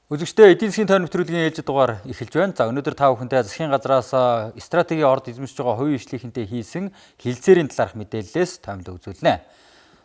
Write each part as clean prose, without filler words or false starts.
Үзэгчдээ, эдийн засгийн тойрон нэвтрүүлгийн ээлжит дугаар эхэлж байна. За, өнөөдөр та бүхэнтэй засгийн газраас стратегийн орд эзэмшиж байгаа хувийн хвшлийнхэнтэй хийсэн хэлцээрийн талаарх мэдээллээс томилог үзүүлнэ.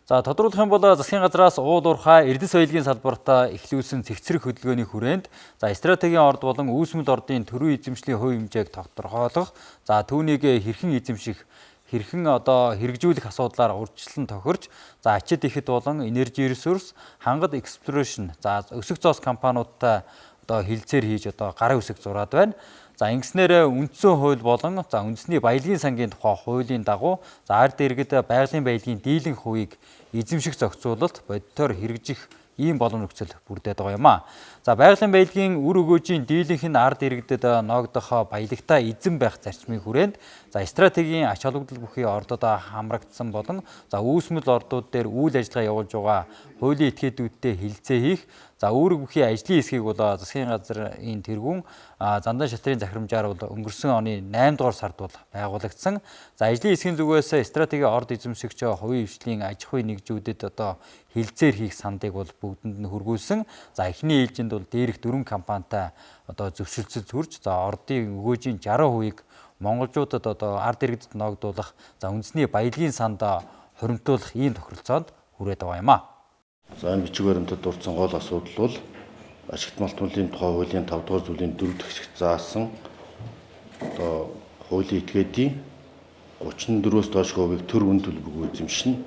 За, тодруулах юм бол засгийн газраас уул уурхай, эрдэс баялагын салбарт эхлүүлсэн цэгцрэх хөдөлгөөний хүрээнд, за, стратегийн орд болон үүсмэл ордын төрийн эзэмшлийн хувь хэмжээг тодорхойлох, за, түүнийг хэрхэн эзэмших, хэрхэн одоо хэрэгжүүлэх асуудлаар урьдчилан тохирч, за, ачид ихэд болон Energy Resource, Хангад Exploration, за, өсөх зоос компаниудтай одоо хэлцээр хийж одоо гарын үсэг зураад байна. За, ингэснээр үндсэн хууль болон, за, үндэсний баялагын сангийн тухай хуулийн дагуу, за, ард иргэд байгалийн баялагын дийлэнх хувийг эзэмших зохицуулалт бодитоор хэрэгжих ийм боломж нөхцөл бүрдээд байгаа юм а. За, байгалийн баялагын үр өгөөжийн дийлэнх нь ард иргэдэд ноогдох баялагтай эзэн байх зарчмын хүрээнд, за, стратегийн ач холбогдол бүхий ордод хамрагдсан болон, за, үүсмэл ордууд дээр үйл ажиллагаа явуулж байгаа хуулийн этгээдүүдтэй хэлэлцээ хийх, за, үүрэг бүхий ажлын хэсгийг бол засгийн газрын тэргүүн Зандан шатрын захирамжаар бол өнгөрсөн оны 8 дугаар сард бол байгуулагдсан. За, ажлын хэсгийн зүгээс стратегийн орд эзэмшигч хувийн хвшлийн аж ахуйн нэгжүүдэд одоо хэлцээр хийх сандыг бол бүгдэнд нь хүргүүлсэн. За, эхний ээлжинд бол дээрх дөрвөн компанитай одоо зөвшөлтсөл төрж, за, ордын өгөөжийн 60%-ийг монголчуудад одоо ард иргэдэд ноогдуулах, за, үндэсний баялагын санд хуримтлуулах ийм тохиролцоонд хүрээд байгаа юм а. За, энэ бичиг баримтад дурдсан гол асуудал бол ашигт малтмалын тухай хуулийн 5 дугаар зүйлийн 4 дэх хэсэгт заасан одоо хуулийн этгээдийн 34-өөс доош хувийг төр үн төлбөргүй эзэмшинэ.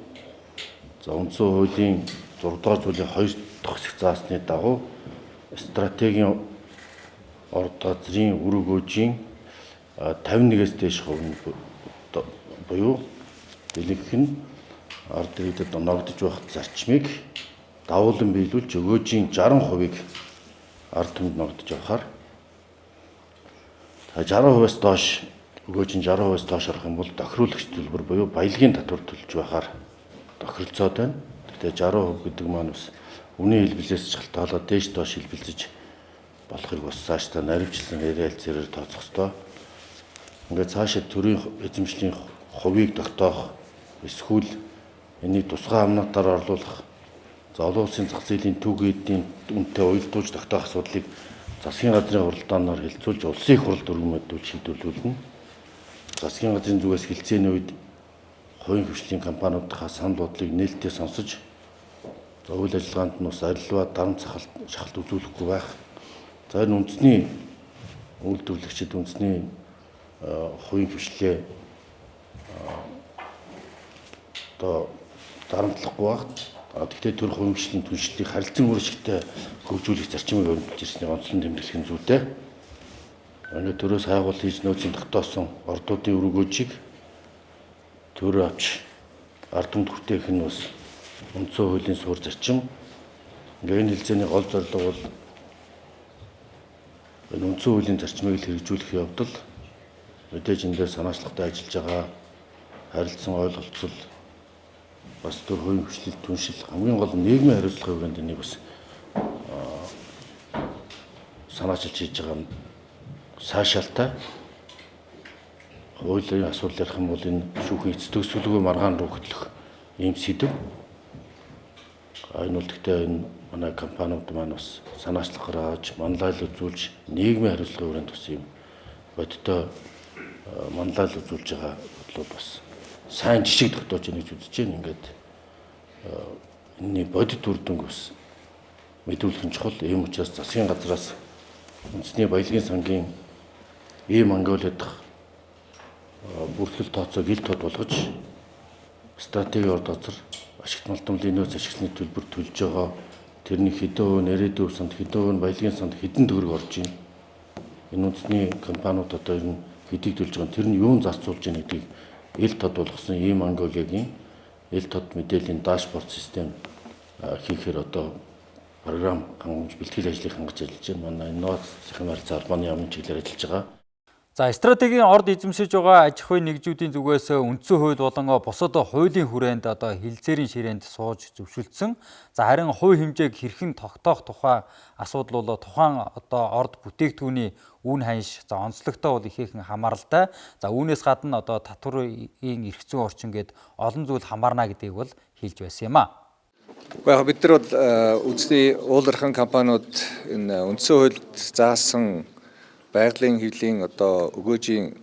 За, үндсэн хуулийн 6 дугаар зүйлийн 2 дахь хэсэгт заасны дагуу стратегийн орд газрын үр өгөөжийн 51-ээс дээш хувь нь буюу дийлэнх нь ард иргэдэд ногдож байх зарчмыг давуулан биелүүлж өгөөжийн 60%-ыг ард түмэнд ногдож авахар 60%-аас доош, өгөөжийн 60%-аас доош орох юм бол тохируулагч төлбөр буюу баялагын татвар төлж байхаар тохиролцоод байна. Гэхдээ 60% гэдэг маань бас үнийн хэлбэлзээс шалтгаалаад дээш доош хэлбэлзэж болохыг бас цаашдаа наривчлан яриалцээрээр тооцох ёстой. Ингээд цаашаа төрийн эзэмшлийн хувийг тогтоох эсвэл энийг тусгай амнатаар орлуулах, за, олон улсын зах зээлийн түүхийдийн үнэтэй уялдуулж тогтоох асуудлыг засгийн газрын хуралдаанаар хэлцүүлж улсын их хурал дүрмэдүүл шийдвэрлүүлнэ. Засгийн газрын зүгээс хэлцээний үед хувийн хвшлийн компаниудынхаа санал бодлыг нээлттэй сонсож, за, үйл ажиллагаанд нь бас арилваа дарамт шахалт үзүүлэхгүй байх. За, энэ үндэсний үйлдвэрлэгчид үндэсний хувийн хвшлээ одоо дарамтлахгүй байх. Тэгэхдээ төр хувийн хвшлийн түншлэлийг харилцан үр ашигтай хөгжүүлэх зарчмыг өрнөдөлж ирснийг онцлон тэмдэглэх нь зүйтэй. Өнөө төрөөс хайгуул хийж нөөцийн тогтоосон ордуудын үр өгөөжийг төр авч ард түмэнд хүртээх нь бас үндсэн хуулийн суурь зарчим. Ингээ энэ хэлцээний гол зорилго бол энэ үндсэн хуулийн зарчмыг л хэрэгжүүлэх явдал, мэдээж энэ дээр санаачлагтай ажиллаж байгаа харилцан ойлголцол, бас төр хувийн хвшлэл түншил, хамгийн гол нь нийгмийн хариуцлагын хүрээнд энийг бас санаачилж хийж байгаа нь сайшаалтай. Хуулийн асуудал ярих юм бол энэ шүүхийн эц төгсгөлгүй маргаан руу хөтлөх ийм сэдэв. Энэ бол гэхдээ энэ манай компаниуд маань бас санаачлах гаргаж, манлайл үзүүлж, нийгмийн хариуцлагын хүрээнд бас ийм бодиттой манлайл үзүүлж байгаа бодлууд бас сайн жишг тогтоож байна гэж үзэж байна. Ингээд энэний бодит үр дүнг бас мэдүүлэх нь чухал. Ийм учраас засгийн газраас үндэсний баялагын сангийн ийм Монголиа дахь бүртгэл тооцоог ил тод болгож стратегийн орд газар ашигт малтмалын нөөц ашигласны төлбөр төлж байгаа тэрний хэдэн хувь нь ирээдүйн санд, хэдэн хувь нь баялагын санд хэдэн төгрөг орж байна. Энэ үндэсний компаниуд одоо ер нь хэдийг төлж байгаа, тэр нь юун зарцуулж байна гэдгийг ил тод болгосон ийм Монголиагийн ил тод мэдээллийн дашборд систем хийхээр одоо програм хангамж бэлтгэл ажлыг хангаж ажиллаж байна. Манай инновац захим харилцаа холбооны яамын чиглэлээр ажиллаж байгаа. За, стратегийн орд эзэмшиж байгаа аж ахуйн нэгжүүдийн зүгээс үндсэн хууль болон бусад хуулийн хүрээнд одоо хэлцээрийн ширээнд сууж зөвшөлдсөн. За, харин хувь хэмжээг хэрхэн тогтоох тухай асуудал бол тухайн одоо орд бүтээгдэхүүний үн ханш, за, онцлогтой бол ихээхэн хамааралтай. За, үүнээс гадна одоо татварын эрх зүйн орчин гээд олон зүйл хамаарна гэдгийг бол хэлж байсан юм а. Яг бид нар бол үндэсний уулархан компаниуд энэ үндсэн хуульд заасан байгалийн хэвлийн одоо өгөөжийн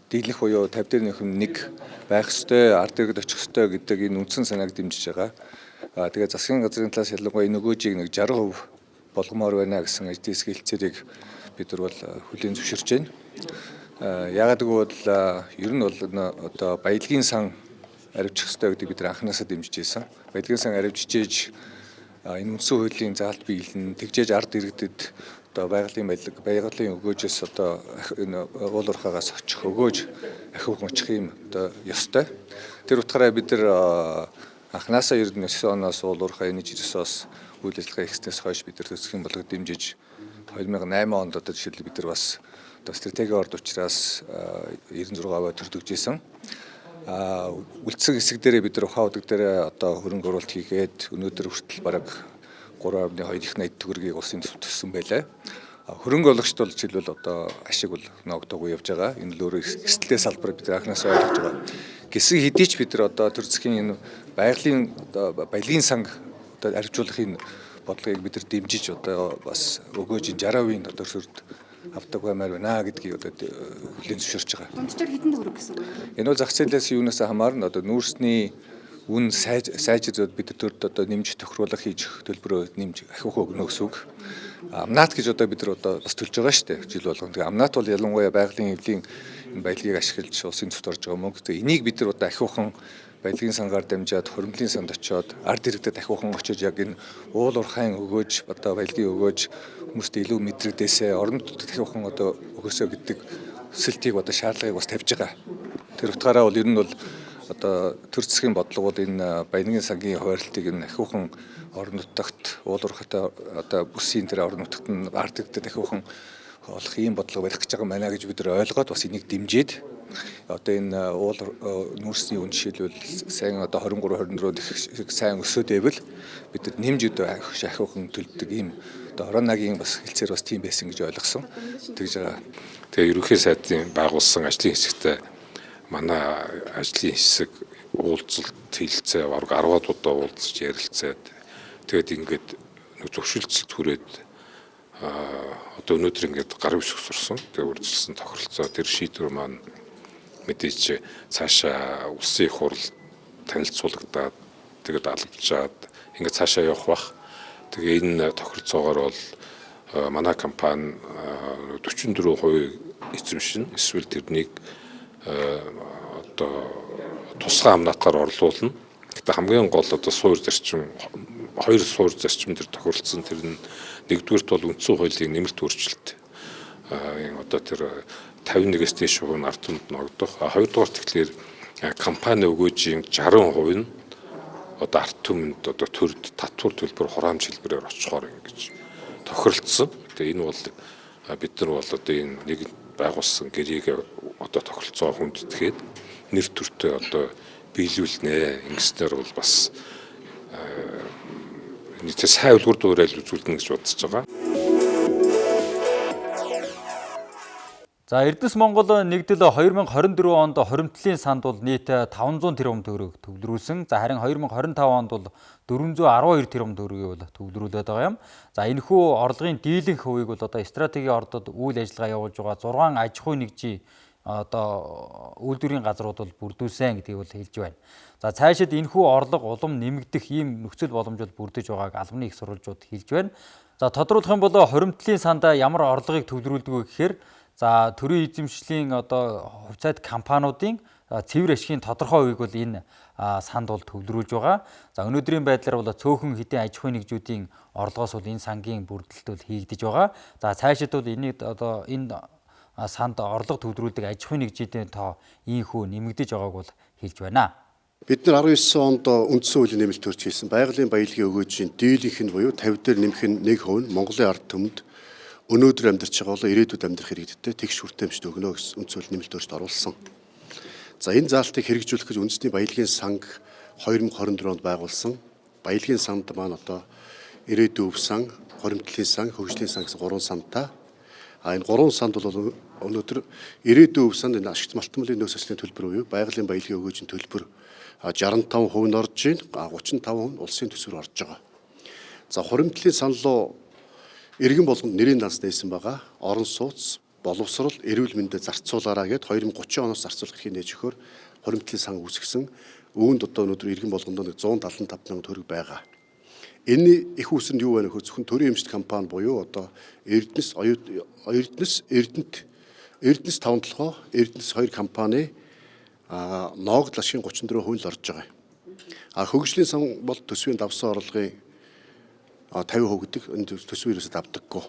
дийлэх буюу 50 дээр нөхөн нэг байх ёстой, ард иргэд очих ёстой гэдэг энэ үндсэн санааг дэмжиж байгаа. Тэгээ засгийн газрын талаас ялангуяа энэ өгөөжийг нэг 60% болгомоор байна гэсэн ажлын хэсгийн хэлцээрийг бид нар бол хүлээн зөвшөөрч байна. Яагаад гэвэл ер нь бол одоо баялагын сан аривчих ёстой гэдгийг бид нар анхнаасаа дэмжиж байсан. Баялагын сан аривчжээж энэ үндсэн хуулийн заалт биелэн тэгжээж ард иргэдэд одоо байгалийн баялаг, байгалийн өгөөжөөс одоо энэ уул уурхаагаас очих өгөөж ахиух очих юм одоо ёстой. Тэр утгаараа бид нар анхнаасаа 99 оноос уул уурхай энержи ресурс үйл ажиллагаа ихснээс хойш бид нар төсхийн бодлого дэмжиж 2008 онд одоо жишээлбэл бид нар бас одоо стратегийн орд учраас 96% төрдөгж исэн. Үлдсэн хэсэг дээрээ бид нар ухаан удаг дээрээ одоо хөрөнгө оруулалт хийгээд өнөөдөр хүртэл бараг 3.2 их 80 төгрөгийг улсын төв төссөн байлаа. Хөрөнгө оруулагчид бол жишээлбэл одоо ашиг бол ногдоогүй явж байгаа. Энэ л өөрөө эрсдэлтэй салбар бид анхнаасаа ойлгож байгаа. Гэсэн хэдий ч бид нар одоо төр засгийн энэ байгалийн одоо баялагын санг одоо арвижуулах энэ бодлогыг бид нар дэмжиж одоо бас өгөөжийн 60% одоо өрсөлд авдаг баймаар байна гэдгийг одоо хүлээн зөвшөөрч байгаа. Дунджаар хэдэн төгрөг гэсэн үг вэ? Энэ бол зах зээлээс юунаас хамаарна одоо нүүрсний үн сайжраад бид нар төрд одоо нэмж тохируулах хийж төлбөрөө нэмж ахиух өгнө гэсэн үг. Амнат гэж одоо бид нар одоо бас төлж байгаа шүү дээ жил болгон. Тэгээ амнат бол ялангуяа байгалийн хэвлийн энэ баялагийг ашиглаж улсын төвт орж байгаа мөнгө. Тэгээ энийг бид нар одоо ахиухан баялагын сангаар дамжаад хуримтлын санд очиод ард иргэдэд ахиухан очиж яг энэ уул уурхайн өгөөж одоо баялагын өгөөж хүмүүст илүү мэдрэгдээсээ орон нутгад ахиухан одоо өгөөсөө гэдэг өсөлтийг одоо шаардлагыг бас тавьж байгаа. Тэр утгаараа бол ер нь бол одоо төр засгийн бодлого бол энэ баялагын сангийн хуваарлтыг энэ ахиухан орон нутагт уул уурхайтай одоо бүсийн тэр орон нутагт нь ард иргэдэд ахиухан олох ийм бодлого барих гэж байгаа юм байна гэж бид нар ойлгоод бас энийг дэмжиж одоо энэ уул нүүрсний үн жишээлбэл сайн одоо 23 24 их сайн өсөөд байвал бид нар нэмж өдөө ахиухан төлдөг ийм одоо коронагийн бас хэлцээр бас тийм байсан гэж ойлгосон. Тэгж байгаа. Тэгээ ерөнхий сайдын байгуулсан ажлын хэсэгтээ манай ажлын хэсэг уулзалт хэлцээ бараг 10-аад удаа уулзаж ярилцаад тэгээд ингээд зөвшөлдсөлт хүрээд одоо өнөөдөр ингээд гар үсэх сурсан. Тэгээ үржилсэн тохиролцоо тэр шийдвэр маань мэдээж цаашаа улсын их хурл танилцуулагдаад тэгээд албажаад ингээд цаашаа явах бах. Тэгээ энэ тохиролцоогоор бол манай компани 44% эзэмшин эсвэл тэрнийг одоо тусгай амнаатаар орлуулна. Гэтэ хамгийн гол одоо суур зарчим хоёр суур зарчим дээр тохиролцсон. Тэр нь нэгдүгээрт бол үндсэн хуулийн нэмэлт өөрчлөлт. Одоо тэр 51-ээс дээш хувь нь ард түмэнд ногдох. Хоёрдугаар тэгэхээр компани өгөөжийн 60% нь одоо ард түмэнд одоо төрд татвар төлбөр хураамж хэлбэрээр очихоор ингэж тохиролцсон. Тэгээ энэ бол бид нар бол одоо энэ нэг байгуулсан гэрээг одоо тохиролцоо хүндэтгээд нэр төртөө одоо биелүүлнэ. Ингэснээр бол бас нийтээ сайн үлгэр дуурайл үзүүлнэ гэж бодож байгаа. За Эрдэнэс Монгол нэгдэл 2024 онд хоримтлын санд бол нийт 500 тэрбум төгрөг төвлөрүүлсэн. За харин 2025 онд бол 412 тэрбум төгрөгийг бол төвлөрүүлээд байгаа юм. За энэхүү орлогын дийлэнх хувийг бол одоо стратегийн ордод үйл ажиллагаа явуулж байгаа 6 аж ахуйн нэгжийн одоо үйлдвэрийн газрууд бол бүрдүүлсэн гэдгийг бол хэлж байна. За цаашид энэхүү орлого улам нэмэгдэх ийм нөхцөл боломж бол бүрдэж байгааг албаны их сурвалжууд хэлж байна. За тодруулах юм бол хоримтлын сандаа ямар орлогыг төвлөрүүлдэг вэ гэхээр за төрийн эзэмшлийн одоо хувьцаат компаниудын цэвэр ашигын тодорхой хувийг бол энэ санд бол төвлөрүүлж байгаа. За өнөөдрийн байдлаар бол цөөхөн хэдийн аж ахуйн нэгжүүдийн орлогоос бол энэ сангийн бүрдэлт бол хийгдэж байгаа. За цаашид бол энийг одоо энэ санд орлого төвлөрүүлдэг аж ахуйн нэгжүүдийн тоо ийхүү нэмэгдэж байгааг бол хэлж байна. Бид нар 19 онд үндсэн хуулийн нэмэлт өөрчлөлт хийсэн. Байгалийн баялагын өгөөжийн дийлэнх нь буюу 50 дээр нэмэх нь 1% нь Монголын ард түмэнд өнөөдөр амьдарч байгаа болон ирээдүйд амьдрах иргэдтэй тэгш хүртээмжтэй өгнө гэсэн үндсэн хуулийн нэмэлт өөрчлөлт оруулсан. За энэ заалтыг хэрэгжүүлэх гэж үндэсний баялагын санг 2024 онд байгуулсан. Баялагын санд маань одоо ирээдүйн өв сан, хоримтлын сан, хөгжлийн сан гэсэн гурван сантай. А энэ гурван санд бол өнөөдөр ирээдүйн өв санд энэ ашигт малтмалын нөөц ажлын төлбөр буюу байгалийн баялагын өгөөжийн төлбөр 65% нь орж байна. 35% нь улсын төсвөр орж байгаа. За хуримтлалын сан руу иргэн болгонд нэрийн данс нээсэн байгаа. Орон сууц, боловсрол, эрүүл мэндэд зарцуулаараа гэд 2030 оноос зарцуулах эрхийг нээж өгөхөөр хуримтлалын сан үүсгэсэн. Үүнд одоо өнөөдөр иргэн болгонд нэг 175 мянган төгрөг байгаа. Энэний их үүсрэнд юу байна гэхээр зөвхөн төрийн эмчилт компани буюу одоо Эрдэнэс Эрдэнэс Эрдэнэт Эрдэнэс 5 толгой, Эрдэнэс 2 компани ноогдол ашигын 34% л орж байгаа. А хөгжлийн сан бол төсвийн давсан орлогын 50% гэдэг энэ төсвийн ерөөсөө давдаггүй.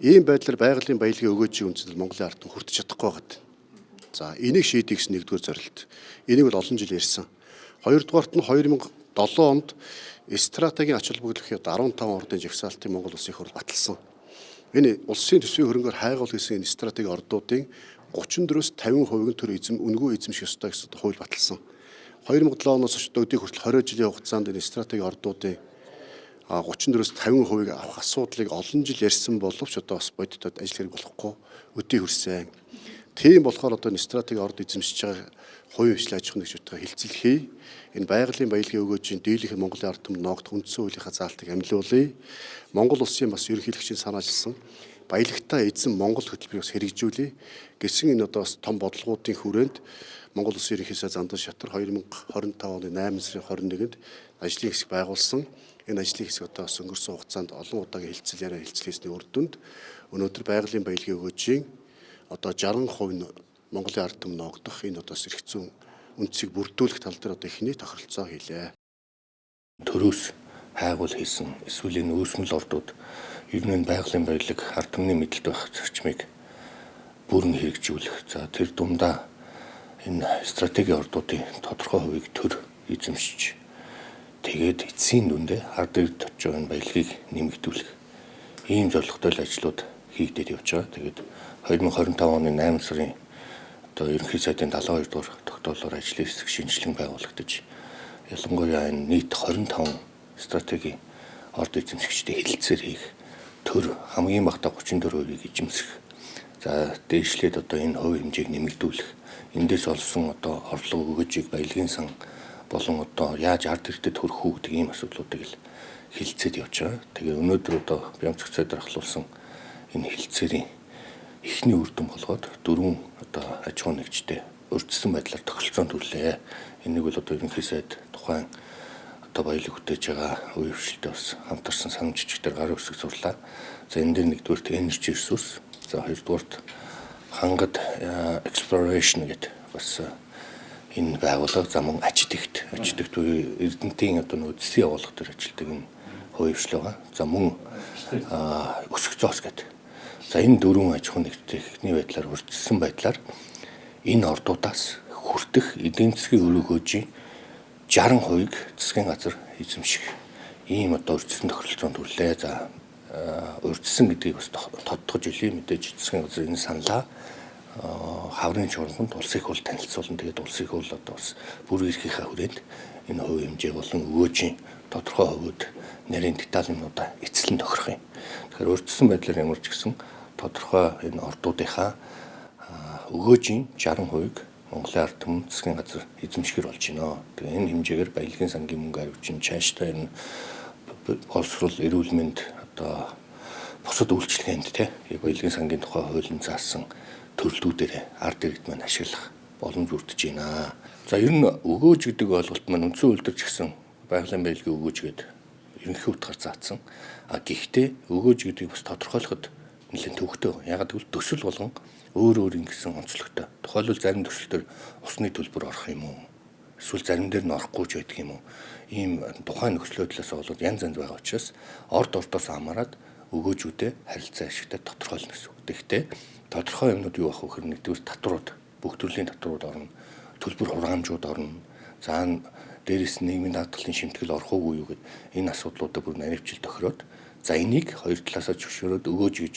Ийм байдлаар байгалийн баялагын өгөөжийн үндсэл Монголын ард түмэн хүртэж чадахгүй байгаа. За энийг шийдэх гэсэн нэгдүгээр зорилт. Энийг бол олон жил ярьсан. Хоёрдугаарт нь 2007 онд стратегийн ач холбогдол гэхэд 15 ордын жагсаалтын Монгол улсын хурал баталсан. Энэ улсын төсвийн хөрөнгөөр хайгуул хийсэн энэ стратегийн ордуудын 34-өөс 50% нь төр эзэм үнэгүй эзэмших ёстой гэсэн хууль баталсан. 2007 оноос хойш өдий хүртэл 20 жилийн хугацаанд энэ стратегийн ордуудын 34-өөс 50%-ийг авах асуудлыг олон жил ярьсан боловч одоо бас бодитод ажил хэрэг болохгүй өдий хүрсэн. Тийм болохоор одоо энэ стратегийн орд эзэмшиж байгаа хувийн хвшил аж ахуйн нэгжүүдтэйгээ хилцэл хий. Энэ байгалийн баялагын өгөөжийн дийлэнх Монголын ард түмэнд ноогдох үндсэн хуулийнхаа заалтыг амлиулъя. Монгол улсын бас ерөнхийлөгчийн санаачилсан баялагтай эзэн Монгол хөтөлбөрийг бас хэрэгжүүлье гэсэн энэ одоо бас том бодлогоудын хүрээнд Монгол улсын ерөнхий сайд Зандан Шатар 2025 оны 8 сарын 21-нд ажлын хэсэг байгуулсан. Энэ ажлын хэсэг одоо бас өнгөрсөн хугацаанд олон удаагийн хилцэл яриа хилцэл хийсний үр дүнд өнөөдөр байгалийн баялагын өгөөжийн одоо 60% нь Монголын ард түмэнд ноогдох энэ одоо эрх зүйн үндсийг бүрдүүлэх тал дээр одоо эхний тохиролцоо хийлээ. Төрөөс хайгуул хийсэн эсвэл энэ үүсмэл ордууд ер нь байгалийн баялаг ард түмний мэдлэлд байх зарчмыг бүрэн хэрэгжүүлэх. За тэр дундаа энэ стратегийн ордуудын тодорхой хувийг төр эзэмшиж тэгээд эцсийн дүндээ ард иргэд очиж байгаа энэ баялагийг нэмэгдүүлэх ийм зорилготой ажлууд хийгдээд явж байгаа. Тэгээд 2025 оны 8 сарын одоо ерөнхий сайдын 72 дугаар тогтоолоор ажлын хэсэг шинжилгээ байгуулагдаж ялангуяа энэ нийт 25 стратегийн орд эзэмшигчдийн хэлэлцээр хийх төр хамгийн багадаа 34%-ийг эзэмших. За дээшлээд одоо энэ хувь хэмжээг нэмэгдүүлэх. Эндээс олсон одоо орлого өгөөжийг баялагын сан болон одоо яаж ард иргэдэд хүрэх үү гэдэг ийм асуудлуудыг л хэлэлцээд явж байгаа. Тэгээ өнөөдөр одоо Бямцх сайдаар ахлуулсан энэ хэлэлцээрийн эхний үр дүн болгоод дөрвөн одоо аж ахуйн нэгжтэй урьдчилсан байдлаар тохиролцоонд хүрлээ. Энийг бол одоо ерөнхий сайд тухайн одоо баялаг бүтээж байгаа үе хвшилтэй бас хамтарсан санамж жижигтэр гарын үсэг зурлаа. За энэ дээр нэгдүгээрт energy resource, за хоёрдугаарт хангад exploration гэдэг бас энэ байгууллага, за мөн аж тэгт буюу Эрдэнэтийн одоо нөгөө зэсийн явуулга дээр ажилладаг энэ хувийн хвшил байгаа. За мөн өсөх зоос гэдэг. За энэ дөрвөн аж ахуйн нэгжтэй эхний байдлаар урьдчилсан байдлаар энэ ордуудаас хүртэх эдийн засгийн өрөөгөөжийн 60%-ийг засгийн газар эзэмших ийм одоо урьдчилсан тохиролцоонд хүрлээ. За урьдчилсан гэдгийг бас тодтогч хэлье. Мэдээж засгийн газар энэ саналаа хаврын чуулганд улсын их хурл танилцуулна. Тэгээд улсын их хурл одоо бас бүр эрхийнхээ хүрээнд энэ хувь хэмжээ болон өгөөжийн тодорхой хувиуд нарийн деталь юмнуудаа эцэслэн тохирох юм. Тэгэхээр урьдчилсан байдлаар ямар ч гэсэн тодорхой энэ ордуудынхаа өгөөжийн 60%-ийг Монголын ард түмэн засгийн газар эзэмшихэр болж байна. Тэгээ энэ хэмжээгээр баялагын сангийн мөнгө хариучин цаашдаа энэ боловсрол, эрүүл мэнд одоо бусад үйлчилгээнд те баялагын сангийн тухай хуулийн заасан төрлүүдээр ард иргэд маань ашиглах боломж бүрдэж байна. За ер нь өгөөж гэдэг ойлголт маань үндсэн хууль дээр ч гэсэн байгалийн баялагын өгөөж гэдэг ерөнхий утгаар заасан. А гэхдээ өгөөж гэдгийг бас тодорхойлоход нэлээд төвөгтэй байна. Ягаад гэвэл төсөл болгон өөр өөр ингэсэн онцлогтой. Тухайлбал зарим төсөл төр усны төлбөр орох юм уу? Эсвэл зарим дээр нь орохгүй ч байдаг юм уу? Ийм тухайн нөхцөл байдлаас болоод янз янз байгаа учраас орд ордоос хамаарат өгөөжүүдээ харилцаа ашигтай тодорхойлно гэсэн үг. Тэгэхдээ тодорхой юмнууд юу байх вэ гэхээр нэгдүгээр татварууд, бүх төрлийн татварууд орно, төлбөр хураамжууд орно. За дээрэс нь нийгмийн даатгалын шимтгэл орох уугүй юу гэд энэ асуудлуудаа бүр наривчил тохироод за энийг хоёр талаасаа зөвшөөрөөд өгөөж гэж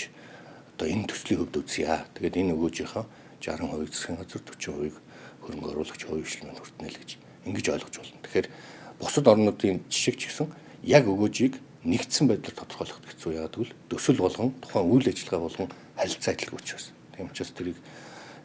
одоо энэ төслийн хувьд үзье. Тэгээд энэ өгөөжийнхөө 60% засгийн газар 40% хөрөнгө оруулагч хувийн хвшил манд хүртэнэ л гэж ингэж ойлгож байна. Тэгэхээр бусад орнуудын жишг ч гэсэн яг өгөөжийг нэгдсэн байдлаар тодорхойлоход хэцүү. Яагаад гэвэл төсөл болгон тухайн үйл ажиллагаа болгон харилцаа адилгүй учраас. Тийм учраас тэрийг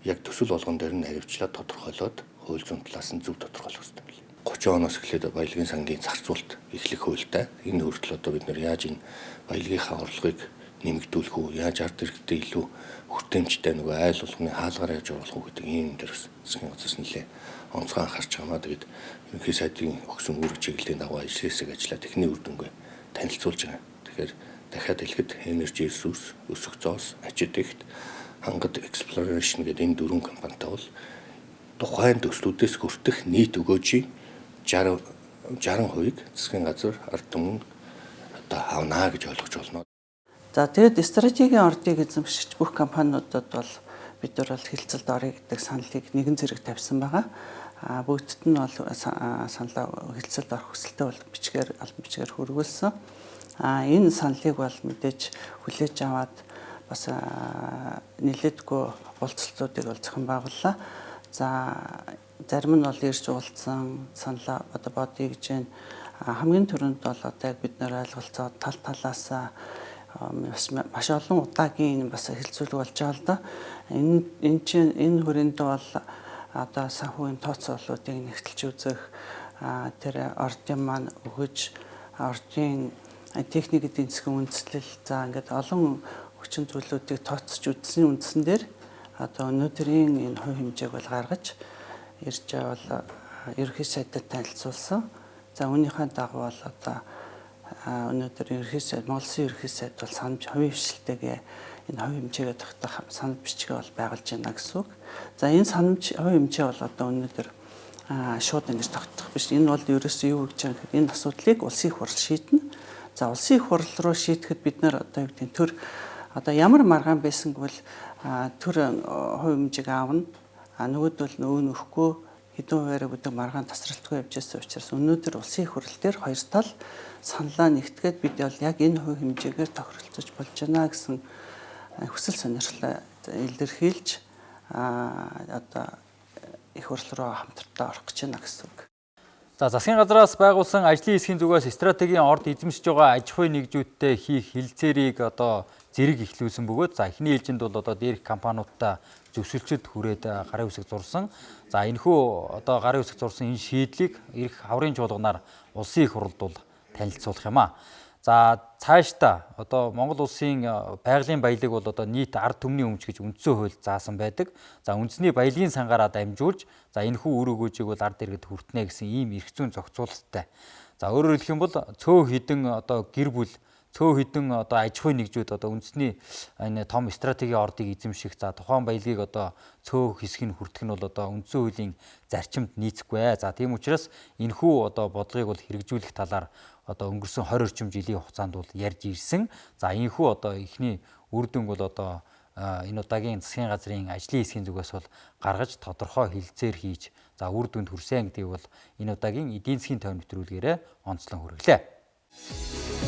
яг төсөл болгон дээр нь харивчлаад тодорхойлоод хууль зүйн талаас нь зөв тодорхойлох хэрэгтэй байна. 30 оноос эхлээд баялагын сангийн зарцуулалт эхлэх хуультай. Энэ хүртэл одоо бид нар яаж энэ баялагынхаа орлогыг нэмэгдүүлэх үү, яаж ард иргэдэд илүү хүртээмжтэй нөгөө айл болгоны хаалгаар яаж оруулах уу гэдэг ийм дээр бас засгийн газраас нэлээ онцгой анхаарч байгаа. Тэгээд ерөнхий сайдын өгсөн үүрэг чиглэлийн дагуу ажил хэсэг ажиллаад эхний үр дүнгээ танилцуулж байгаа. Тэгэхээр дахиад хэлэхэд Energy Resource, Өсөх зоос, Ачидэгт, Хангад Exploration гэдэг энэ дөрвөн компанитай бол тухайн төслүүдээс хүртэх нийт өгөөжийн 60%-ийг засгийн газар ард түмэн одоо авна гэж ойлгож болно. За тэгээд стратегийн ордыг эзэмшигч бүх компаниудад бол бид нар бол хэлцэлд оръё гэдэг саналыг нэгэн зэрэг тавьсан байгаа. Бүгдд нь бол саналаа хэлцэлд орох хүсэлтэд бол бичгээр албан бичгээр хөргүүлсэн. Энэ саналыг бол мэдээж хүлээж аваад бас нэлээдгүй уулзалтуудыг бол зохион байгууллаа. За зарим нь бол ирж уулзсан саналаа одоо бодъё гэж байна. Хамгийн түрүүнд бол одоо яг бид нэр ойлголцоод тал талаасаа бас маш олон удаагийн бас хэлцүүлэг болж байгаа л да. Энэ чинь энэ хүрээнд бол одоо санхүүгийн тооцооллуудыг нэгтэлж үзэх, тэр ордын маань өгөж ордын техник эдийн засгийн үндэслэл, за ингээд олон хүчин зүйлүүдийг тооцож үзсний үндсэн дээр одоо өнөөдрийн энэ хувь хэмжээг бол гаргаж ирж байгаа бол ерөнхий сайдад танилцуулсан. За үүнийхээ дагуу бол одоо өнөөдөр ерөнхий сайд, Монгол Улсын ерөнхий сайд бол санал хувийн хвшилтэйгээ энэ хувь хэмжээгээ тогтоох санал бичгээ бол байгуулж байна гэсэн үг. За энэ санал хувь хэмжээ бол одоо өнөөдөр шууд ингэж тогтох биш. Энэ бол ерөөсөө юу гэж байгаа гэхээр энэ асуудлыг улсын их хурл шийднэ. За улсын их хурл руу шийдэхэд бид нар одоо юу гэдэг төр одоо ямар маргаан байсан гэвэл төр хувь хэмжээг аавна. Нөгөөдөл нөө нөхгүй хэдэн хувиараа бүдэг маргаан тасралтгүй явж байсан учраас өнөөдөр улсын их хурл дээр хоёр тал саналаа нэгтгээд бид бол яг энэ хувь хэмжээгээр тохиролцож болж байна гэсэн хүсэл сонирхлоо илэрхийлж одоо их хурл руу хамтдаа орох гэж байна гэсэн үг. За засгийн газраас байгуулсан ажлын хэсгийн зүгээс стратегийн орд эзэмшиж байгаа аж ахуйн нэгжүүдтэй хийх хэлцээрийг одоо зэрэг эхлүүлсэн бөгөөд за эхний ээлжинд бол одоо дээрх компаниудтай зөвшөлтөд хүрээд гарын үсэг зурсан. За энэхүү одоо гарын үсэг зурсан энэ шийдлийг ирэх хаврын чуулганаар улсын их хурлд бол танилцуулах юм а. За цаашдаа одоо Монгол улсын байгалийн баялаг бол одоо нийт ард түмний өмч гэж үндсэн хууль заасан байдаг. За үндэсний баялагын сангаараа дамжуулж за энэхүү үр өгөөжийг бол ард иргэд хүртнэ гэсэн ийм эрх зүйн зохицуулалттай. За өөрөөр хэлэх юм бол цөө хідэн одоо гэр бүл, цөө хідэн одоо аж ахуйн нэгжүүд одоо үндэсний энэ том стратегийн ордыг эзэмших, за тухайн баялагийг одоо цөө хэсэг нь хүртэх нь бол одоо үндсэн хуулийн зарчимд нийцэхгүй. За тийм учраас энэхүү одоо бодлогыг бол хэрэгжүүлэх талаар одоо өнгөрсөн 20 орчим жилийн хугацаанд бол ярьж ирсэн. За энэхүү одоо эхний үр дүнг бол одоо энэ удаагийн засгийн газрын ажлын хэсгийн зүгээс бол гаргаж тодорхой хэлцээр хийж за үр дүнд хүрсэн гэдгийг бол энэ удаагийн эдийн засгийн тойрон нэвтрүүлгээрээ онцлон хүргэлээ.